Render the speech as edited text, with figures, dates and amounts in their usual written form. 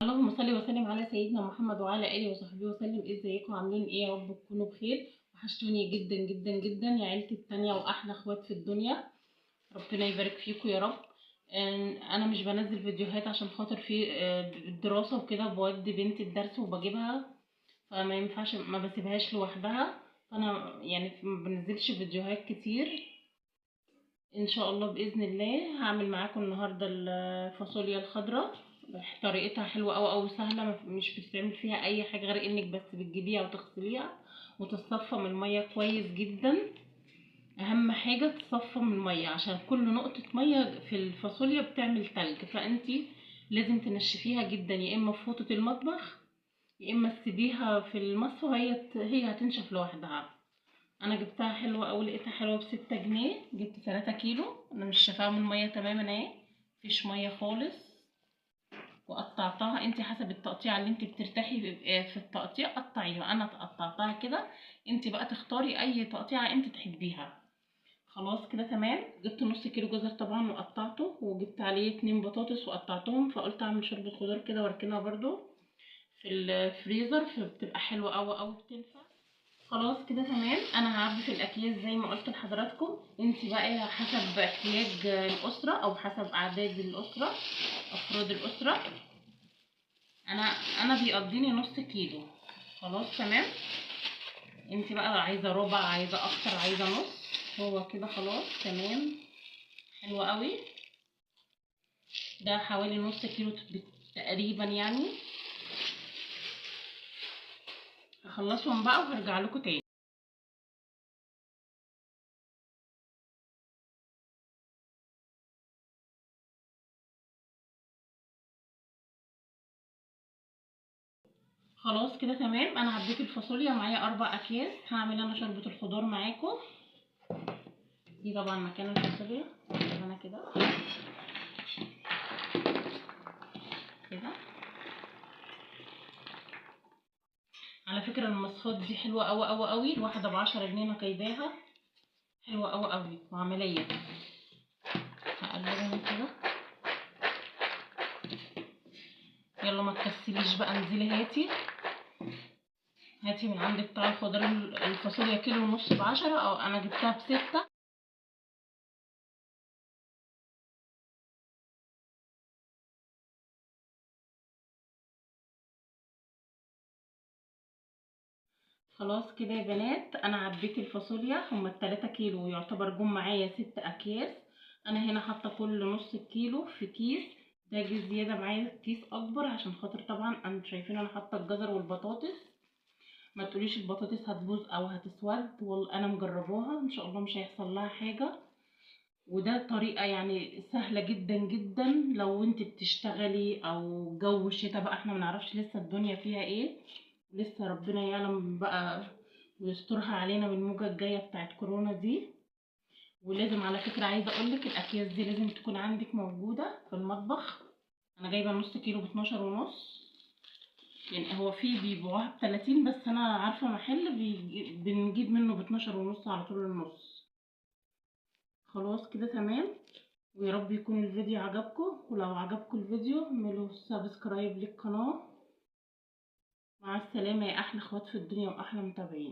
اللهم صل وسلم على سيدنا محمد وعلى اله وصحبه وسلم. ازيكم عاملين ايه؟ يا رب تكونوا بخير. وحشتوني جدا جدا جدا يا عيلتي التانية واحلى اخوات في الدنيا، ربنا يبارك فيكم يا رب. انا مش بنزل فيديوهات عشان خاطر في الدراسة وكده، بودي بنتي الدرس وبجيبها، فما ينفعش ما بسيبهاش لوحدها، فانا يعني ما بنزلش فيديوهات كتير. ان شاء الله باذن الله هعمل معاكم النهارده الفاصوليا الخضراء، طريقتها حلوة قوي قوي سهلة، مش بتتعمل فيها اي حاجة غير انك بس بتجيبيها وتغسليها وتتصفى من المية كويس جدا. اهم حاجة تصفى من المية عشان كل نقطة مية في الفاصوليا بتعمل تلج، فانتي لازم تنشفيها جدا، يا اما في فوطه المطبخ يا اما تسيبيها في المصفى، هي هتنشف لوحدها. انا جبتها حلوة قوي، لقيتها حلوة ب6 جنيه، جبت 3 كيلو. انا مش شايفاها من المية تماما اهي، مفيش مية خالص. وقطعتها انت حسب التقطيع اللي انت بترتاحي في التقطيع قطعيها، انا قطعتها كده، انت بقى تختاري اي تقطيعه انت تحبيها. خلاص كده تمام. جبت نص كيلو جزر طبعا وقطعته، وجبت عليه 2 بطاطس وقطعتهم، فقلت اعمل شوربة خضار كده واركنها برده في الفريزر، فبتبقى حلوة قوي قوي بتنفع. خلاص كده تمام. انا هعبي في الاكياس زي ما قلت لحضراتكم، انت بقى حسب احتياج الاسرة او حسب اعداد الاسرة، افراد الاسرة. انا بيقضيني نص كيلو. خلاص تمام. انت بقى عايزه ربع، عايزه اكتر، عايزه نص، هو كده خلاص تمام. حلو قوي. ده حوالي نص كيلو تقريبا يعني. هخلصهم بقى وهرجع لكم تاني. خلاص كده تمام. انا عبيت الفاصوليا، معايا 4 اكياس. هعمل انا شوربة الخضار معاكم. دي طبعا مكان الفاصوليا، انا كده كده. على فكرة المصفات دي حلوة قوي قوي قوي، الواحدة ب10 جنيه انا جايباها، حلوة قوي قوي وعملية. هقلبهم كده. يلا ما تكسليش بقى، انزلي هاتي هاتي من عند بتاع الخضار. الفاصوليا كيلو ونص ب10، او انا جبتها ب6. خلاص كده يا بنات، انا عبيت الفاصوليا، هما 3 كيلو يعتبر جم معايا 6 اكياس. انا هنا حاطه كل نص كيلو في كيس، ده جه زيادة معايا كيس اكبر عشان خاطر طبعا انتوا شايفين انا حاطه الجزر والبطاطس. ما تقوليش البطاطس هتبوظ او هتسود، والله انا مجرباها ان شاء الله مش هيحصل لها حاجة. وده طريقه يعني سهلة جدا جدا لو انت بتشتغلي او جو الشتاء بقى، احنا ما نعرفش لسه الدنيا فيها ايه، لسه ربنا يعلم بقى ويسترها علينا من الموجه الجاية بتاعت كورونا دي. ولازم على فكرة عايزه اقولك الاكياس دي لازم تكون عندك موجودة في المطبخ. انا جايبه نص كيلو باتناشر ونص، يعني هو في بيبيعوها ب30، بس انا عارفه محل بنجيب منه باتناشر ونص على طول النص. خلاص كده تمام. ويا رب يكون الفيديو عجبكم، ولو عجبكم الفيديو اعملوا subscribe للقناة. مع السلامة يا احلى اخوات في الدنيا واحلى متابعين.